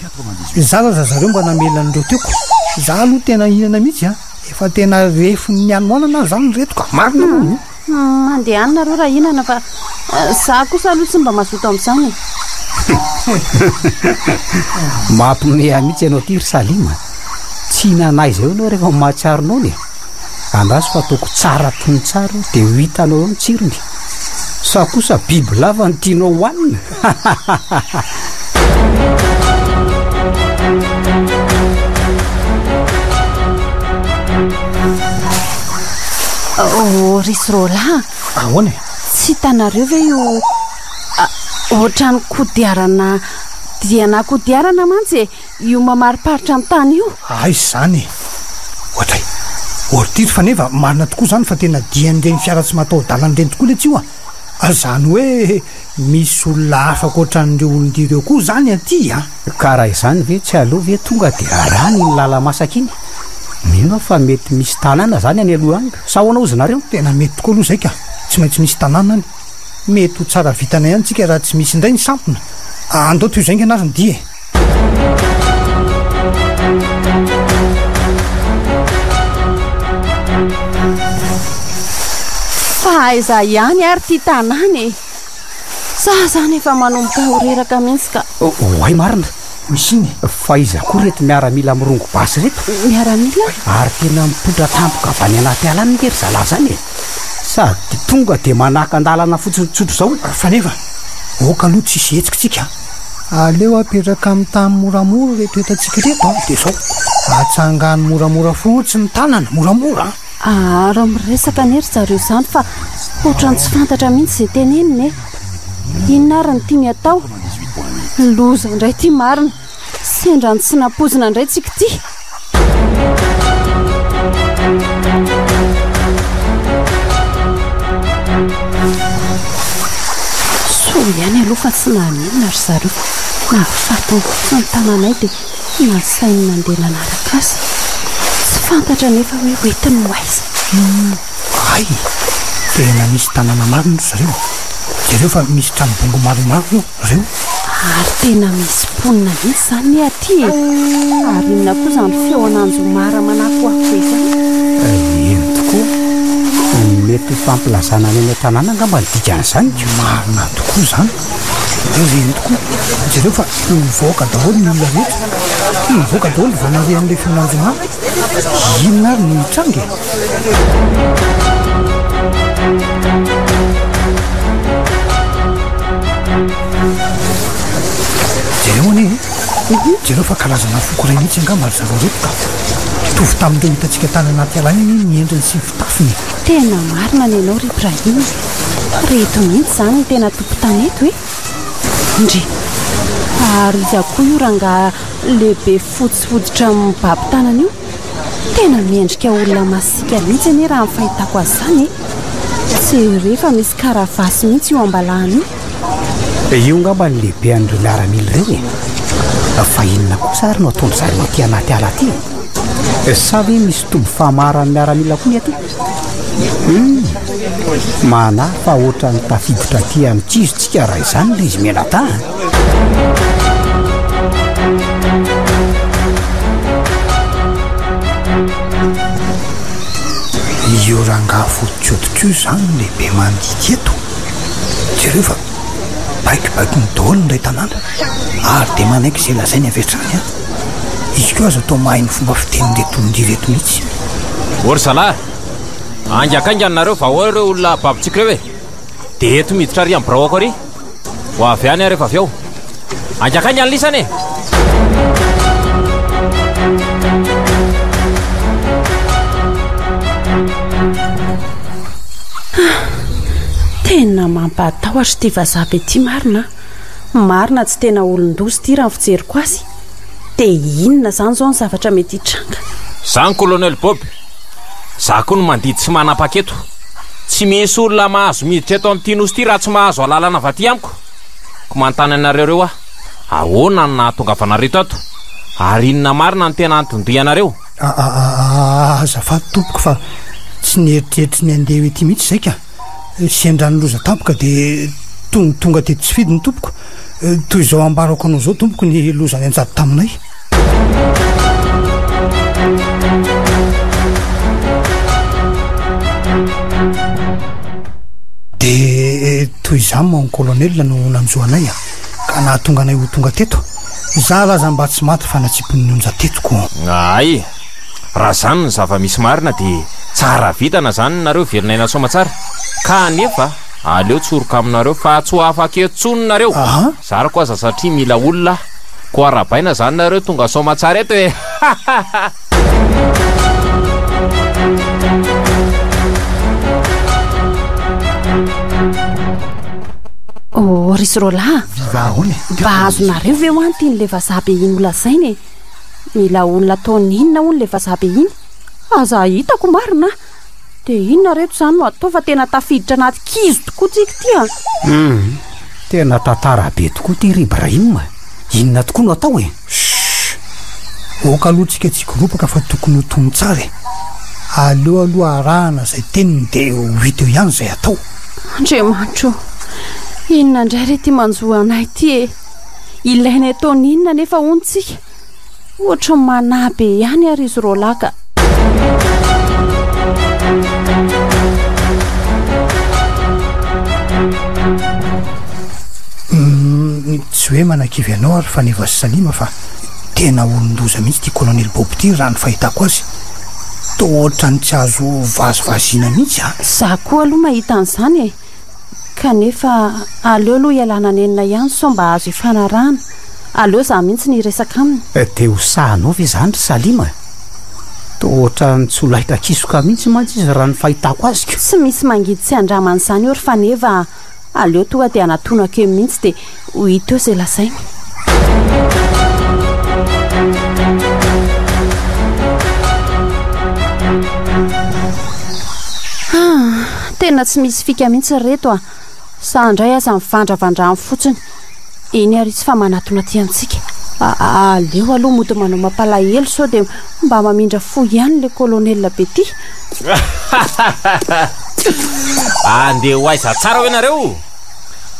Zara aza zareo mba namela an'ireo teo ko. Za aloha tena hihinana mihitsy a! Efa tena refin'ny hanoanana aho izany ireto ka! Marina aloha io. Mandehana nareo raha hihinana fa za kosa aloha tsy mba mazoto amin'izany e! Mampiomehy ahy mihitsy ianao ity ry Salima a! Tsy hihinana aiza eo ianao rehefa mahatsiaro noana e! Andraso fa ataoko tsara toy ny tsara io dia ho hitanao eo ny tsirony. Sa kosa bibilava no tianao hohanina? Oh, ry Srola. Ahoana e? Tsy hitanareo ve io ohatran'ny kodiarana diana kodiarana mantsy e? Io mamariparitra ny tany io. Aiza izany e? Ohatray. Ordiry fa nefa marina tokoa izany fa tena dian'ireny fiara tsy mataho-dalana ireny tokoa letsy io a! Izany hoe misy olona hafa ankoatran'ireo olon-dia ireo koa izany aty a! Ka raha izany ve tsy aleo ve tonga dia arahana iny lala-masaka iny? Mino aho fa mety misy tanàna izany any aloha any, sa ahoana hozy nareo? Tena mety tokoa aloha izay ka! Tsy maintsy misy tanàna any. Mety ho tsara vintana ihany tsika raha tsy misy indray ny sampona. Andao tohizo haingana ary ny dia e! Fa aiza ihany ary ity tanàna e? Za zany efa manomboka ho reraka mihitsy ka. Oay marina. Misy inona e? Fa iza koa ireto miaramila mirongo basy ireto? Miaramila? Ary tena mipoitra tampoka avy any anaty ala any nge ry zalahy zany e! Sady tonga dia manakan-dalana fotsiny tsotra izao. Faneva, aoka aloha tsy hisy hetsika tsika a! Aleo apetraka amin'ny tany moramora ireto entantsika ireto an! Dia izao, atsangano moramora fotsiny ny tanana, moramora an! Ary miresaka anie ry zareo izany fa ohatran'ny tsy fantatra mihitsy izay teneniny e! Inona ary no tiany atao? Loza indray ity marina! Sendra ny tsy nampoizina indray tsika ity! Soa ihany aloha fa tsy nahaninona ry zareo fa nahafatiny fotsiny ny tananay dia nasainy nandeha nanaraka azy. Tsy fantatra anefa hoe hoentiny ho aiza. Hay! Tena misy tanàna marina ry zareo. Jereo fa misy trano bongo maromaro eo reo. Ary tena misy mponina mihitsy izany anie aty e! Ary inona koa izany feon'anjomara manakoako be izany? Eny tokoa. Mety ho fampilazana any an-tanàna angamba ny dikan'izany ko. Marina tokoa izany. Ireny tokoa. Jereo fa mivoaka daholo ny olona rehetra. Mivoaka daholo vao nandre an'ilay feon'anjomara. Inona ary no hitranga e? Jereo anie e! Jereo fa karazana foko iray mihitsy angamba ry zareo ireto ka. Mitovy tamin'ireo hitantsika tany anaty ala iny anie ny endriny sy ny fitafiny e! Tena marina ny anao ry Ibrahim. Reto mihitsy izany ny tena tompon-tany eto e! Ndry! Ary iza koa io rangahy lehibe fotsy hoditra mibaby tanana io? Tena miendrika olona masiaka mihitsy anie raha ny fahitako azy izany e! Jereo fa misy karavasy mihitsy io ambalahana io. Io angamba ny lehibe an'ireo miaramila ireo e! Fa inona kosa ary no ataon-dry zareo aty anaty ala aty e? Sa ve misy toby famaran'ny miaramila koa ny aty? Hum! Manahy fa ohatran'ny tafiditra aty amin'ny kizo tsika raha izany ry izy mianadahy a! Io rangahy fotsihoditra io izany no lehibe mandidy eto. Jereo fa baikobaikony daholo ny iray tanàna ary dia manaiky izay lazainy avy hatrany an. Izy koa aza toa mahay ny fomba fitenin'ireto olon-dia ireto mihitsy. Ô ry zalahy, haingakaingana nareo fa ao ireo olona babontsika ireo e. Dia eto miditra ary amin'ny biraoko ary. Ho avy any aho rehefa avy eo. Haingakaingana lisany e! Tena mampatahotra ity vazaha be ity marina a! Marina tsy tena olon-doza ity raha ny fijeriko azy. Dia inona izany izao ny zavatra mety hitranga? Izany Colonel Bob, za koa no mandidy sy manapaka eto. Tsy misy olona mahazo miditra eto amin'ity nosy ity raha tsy mahazo alalana avy aty amiko. Koa manontany anareo ireo aho, ahoana no nahatongavanareo tato? Ary inona marina no tena anton-dianareo? Azafady tompoko fa tsy nieritreritra ny handeha ho ety mihitsy izay ka. Sendra ny loza tampoka dia tonga teto tsy fidiny tompoko. Toy izao ambarako anao izao tompoko ny loza nianjady taminay. Dia toy izany mon colonel no nanjo anay a, ka nahatonga anay ho tonga teto. Za laza mba tsy maty fa natsipin'ny onja teto ko. Hay, raha zany ny zava-misy marina dia tsara vintana zany nareo velon'aina soamatsara. Ka anefa aleo tsoroka aminareo fa tsy ho afaka eto tsony nareo. Zarako aza satria mila olona aho. Koa arahabaina zany nareo tonga soamatsara eto e! Oh ry Zrolahy a! Viva ahoana e? Mba azonareo ve hoa ny tian'ilay vazaha be iny holazaina e? Mila olona ataony inona hono ilay vazaha be iny? Aza hitako marina a! Dia inona reto izany no atao fa tena tafiditra anaty kizo tokoa tsika ity a! Hum, tena tantara be tokoa ity ry Ibrahim a! Inona tokoa no atao e? Shh! Aoka aloha tsika tsy hikoropaka fa tokony ho tony tsara e! Aleo aloha arahana izay teniny dia ho hita eo ihany izay atao. Andriamanitra o! Inona indray re ity manjo anay ity e? Ilainay ataony inona anefa hono tsika? Ohatry ny manahy be ihany ary izy roalahy ka. Tsy hoe manakivy anao ary Faneva sy Salima fa tena olon-doza mihitsy ity Colonel Bob ity raha ny fahitako azy. Toa ohatran'ny tsy azo vazivaziana mihitsy a! Za koa aloha mahita an'izany e! Kanefa aleo aloha ialana nenina ihany sao mba azo ifanarahana. Aleo za mihitsy no hiresaka aminy. Dia ho sahanao ve izany ry Salima? Toa ohatran'ny tsy ho laitra kisoka mihitsy mantsy izy raha ny fahitako azy ko. Tsy misy mangidy tsy andramana izany eo ry Faneva a! Aleo tonga dia anatonako eo mihitsy dia ho hita eo izay lazainy. Ah, tena tsy misy fika mihitsy ry reto a! Sa indray aza mivandravandra any fotsiny. Eny ary izy fa manatona aty amintsika. Aleo aloha mody manao mampalahelo sao dia mba mamindra fo ihany ilay colonel be ty. Andeha ho aiza tsara hoe nareo?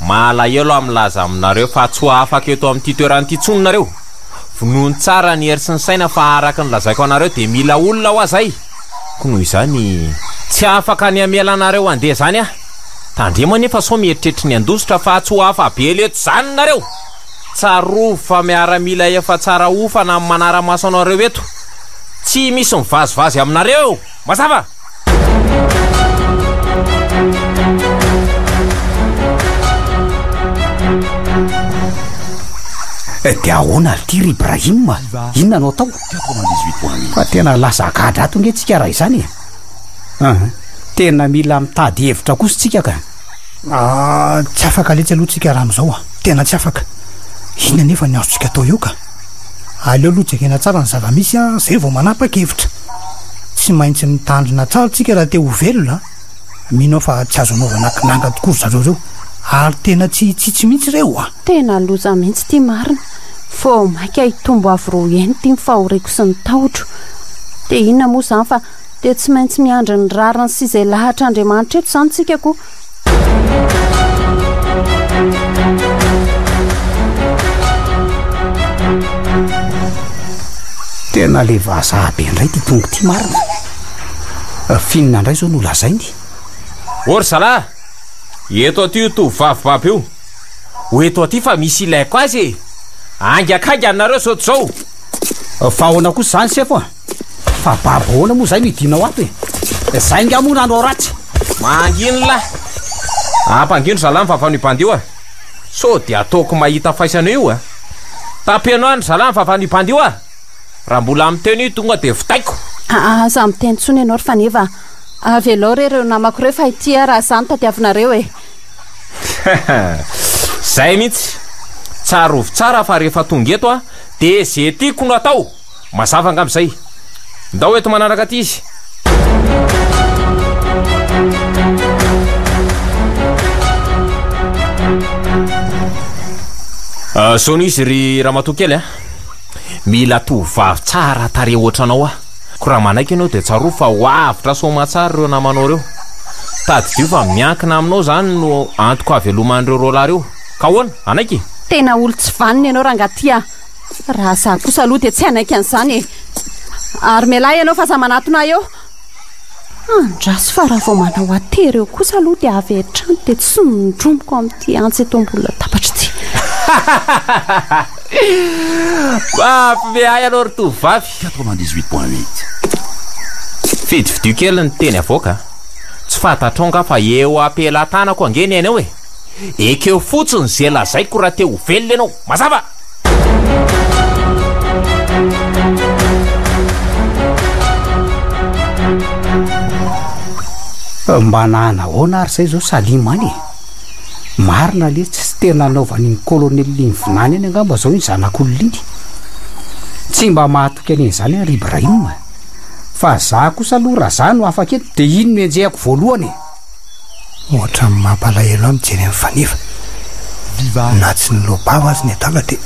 Malahelo aho milaza aminareo fa tsy ho afaka eto amin'ity toerana ity intsony nareo. Vonoiny tsara ny hery sy ny saina fa araka ny lazaiko anareo dia mila olona hoa zay. Koa noho izany, tsy afaka ny hamela anareo handeha izany aho. Tandremo anefa sao mieritreritra ny handositra fa tsy ho afa-bela eto izany nareo! Tsarovy fa miaramila efa tsara hofana ny manara-maso anareo eto. Tsy misy mivazivazy aminareo eo! Mazava? Dia ahoana ary ity ry Ibrahim? Inona no atao? Fa tena lasa gadra ato nge tsika raha izany e. Aha. Tena mila mitady hevitra kosa tsika ka. Ah, tsy afaka letsy aloha tsika raha amin'izao a. Tena tsy afaka. Inona anefa ny azontsika atao eo ka? Aleo aloha jerena tsara ny zava-misy a, zay vao manapa-kevitra. Tsy maintsy mitandrina tsara tsika raha te ho velona a. Mino aho fa tsy azo anaovana kinanga tokoa ry zareo ireo. Ary tena tsy hitsitsy mihitsy ireo a. Tena loza mihitsy ity marina. Vao mainka hitombo avo roa heny ity ny fahoriako sy ny tahotro. Dia inona moa izany fa dia tsy maintsy miandry ny rariny sy izay lahatr'Andriamanitra eto izany tsika koa. Tena le vazaha be indray ity tongo ity marina. F'inona indray izao no lazainy? Ô ry zalahy! Eto aty io tovovavy babo io. Ho eto aty fa misy ilaiko azy e! Haingakaingana nareo sao tsy zao! Fa ahoana kosa izany sefo a? Fa babo ahoana moa izay no hidinao ato e? Zay nga moa nanao ratsy? Mangino lahy! Ampangino zalahy ny vavan'io bandy io a! Sao dia ataoko mahita faisana io a! Tapeno any zalahy ny vavan'io bandy io a! Raha mbola miteny io tonga dia vitaiko! Aza miteny intsony ianao ry Faneva a! Avelao re ireo namako ireo fa ity aho raha izaho no tadiavinareo e! Zay mihitsy! Tsarovy tsara fa rehefa tonga eto aho dia ze tiako no atao! Mazava angamba izay. Ndao eto manaraka aty izy. Ah, zao no izy ry ramatoa kely a. Mila tovovavy tsara tarehy ohatranao aho. Ko raha manaiky ianao dia tsarovy fa ho avotra soamantsara ireo namanao ireo. Tadidio fa miankina aminao izany no antoko haveloman'ireo roalahy ireo. Ka ahoana? Hanaiky? Tena olo-tsy vanona ianao rangahy ty a! Raha za kosa aloha dia tsy hanaiky an'izany e! Ary mialà ianao fa aza manatona ahy eo! Andraso fa raha vao manao atery eo kosa aloha dia avy hatrany dia tsindromiko amin'ity antsy eto ambony latabatra ity. Mampime ahy ianao ry tovovavy. 98.8. Fidifidio kely ny teny avoaka a! Tsy fantatrao angaha fa eo am-pelatanako ange ny ainao e! Ekeo fotsiny ze lazaiko raha te ho velona ianao. Mazava! Mba nanahoana ary zay zao Salim any e? Marina le tsy tena nanaovan'iny colonel iny vinany iny angamba zao iny zanak'olona iny. Tsy mba mahatoky an'iny zany aho ry Ibrahim. Fa za kosa aloha raha za no afaka eto de iny no enjehako voalohany e. Ohatran'ny mampalahelo ahy mijery an'i Faneva. Na tsy niloa-bava aza ny adala dia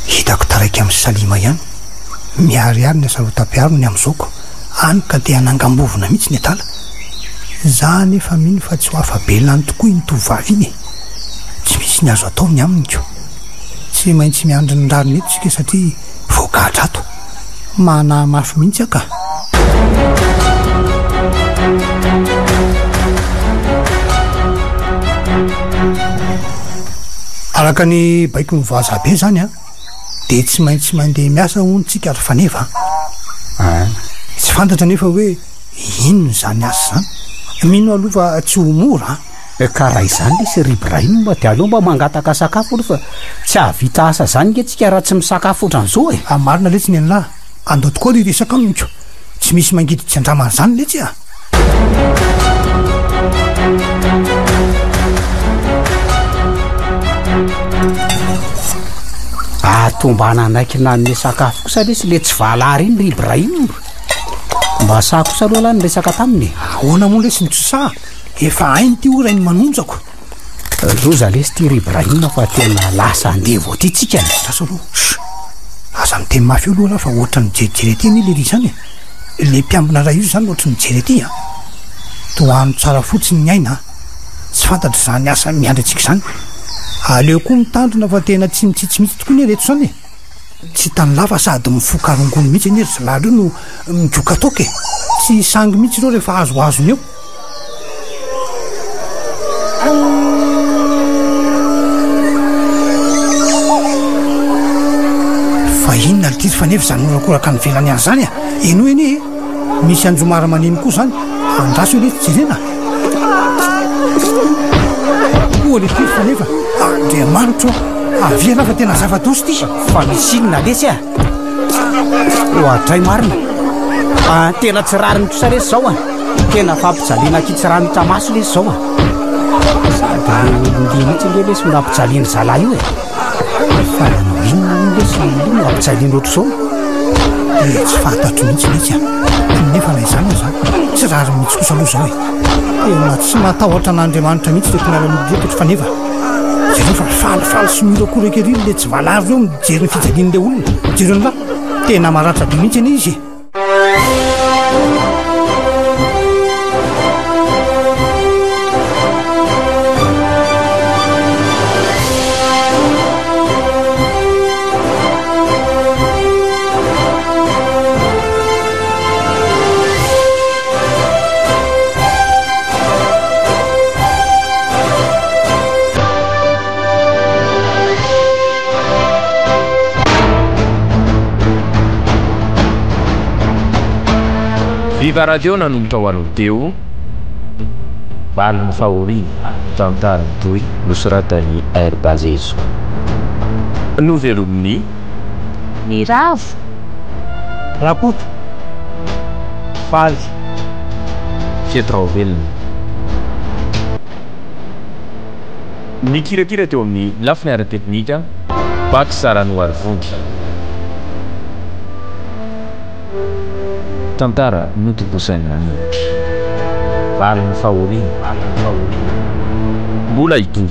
hitako taraiky amin'i Salima ihany. Miharihary ny hasarotam-piarony amin'izao ko, hany ka te hanangam-bovona mihitsy ny adala. Za anefa mino fa tsy ho afa-bela any tokoa iny tovovavy iny e! Tsy misy ny azo atao ny aminy ko. Tsy maintsy miandry ny rariny eto isika satria voagadra ato. Manahy mafy mihitsy aho ka. Araka ny baikon'ny vazaha be izany an, dia tsy maintsy mandeha miasa hono tsika ry Faneva an. Tsy fantatra anefa hoe inona izany asa izany. Mino aloha fa tsy ho mora an. Ka raha izany lesy ry Ibrahim dia aleo mba mangataka sakafo aloha fa tsy hahavita asa izany nge tsika raha tsy misakafo ohatran'izao e! Ah marina letsy ny an'lah, andao tokoa aloha hiresaka aminy ko, tsy misy mangidy tsy andramana izany letsy a! Ah toa mba nanaiky nanome sakafo kosa lesy le tsy valahara iny ry Ibrahim! Mba sahy kosa aloha lah niresaka taminy e! Ahoana moa lesy no tsy sahy? Efa hainy ity ora iny manonjako. Loza lesy ty ry Ibrahim fa tena lasa andevo aty tsika e. Andraso aloha, chut! Aza miteny mafy eo aloha lah fa ohatran'ny mijerijery aty anie lery izany e! Le mpiambina iray io izany ohatry ny mijery aty an! Tohano tsara fotsiny ny aina an! Tsy fantatra izany asa miandry antsika izany. Aleo koa mitandrina fa tena tsy mitsitsy mihitsy tokoa anie reto izany e! Tsy hitan'ny lava sady mifoka rongony mihitsy anie ry zalahy ireo no migoka toaka e! Tsy hisangy mihitsy ireo rehefa azoazony eo. Fa inona ry Tito fa nefa izany horakoraka any ivelany any izany a! Henoy anie e! Misy anjomara maneno koa izany, andraso eo letsy jerena. Koa le Tito fa nefa Andriamanitro ô! Avia ianao fa tena zava-doza ity. Fa misy inona lesy a? Oadray marina. Ah, tena tsy rariny kosa lesy izao a. Tena fampijaliana ankitsirano hita maso lesy izao a. Sady olon-dia mihitsy ange lesy no nampijalian'ny zalahy io e. Fa nanao inona hono lesy io no ampijaliana ohatr'izao? Dia tsy fantatro mihitsy lesy a. Nefa na izany aza, tsy rariny mihitsy kosa aloha izao e. Tena tsy matahotra an'Andriamanitra mihitsy ireto miaramila ireto ry Faneva. Jereo fa falifaly sy mihorakoraka ery ilay tsy valavo eo mijery ny fijalian'ilay olona. Jereo an'lah, tena maratra be mihitsy anie izy e. Viva Radio nanolotra ho anao teo Valin'ny fahoriana, tantara mitohy nosoratan'i Airbazezo. Novelomin'i. Niravo. Rakoto. Faly. Fety Raobelina. Nikirakira teo amin'ny lafiny ara-teknika, Pax Ranoarivonjy. Tantara notontosain'i Valin'ny fahoriana. Mbola hitohy.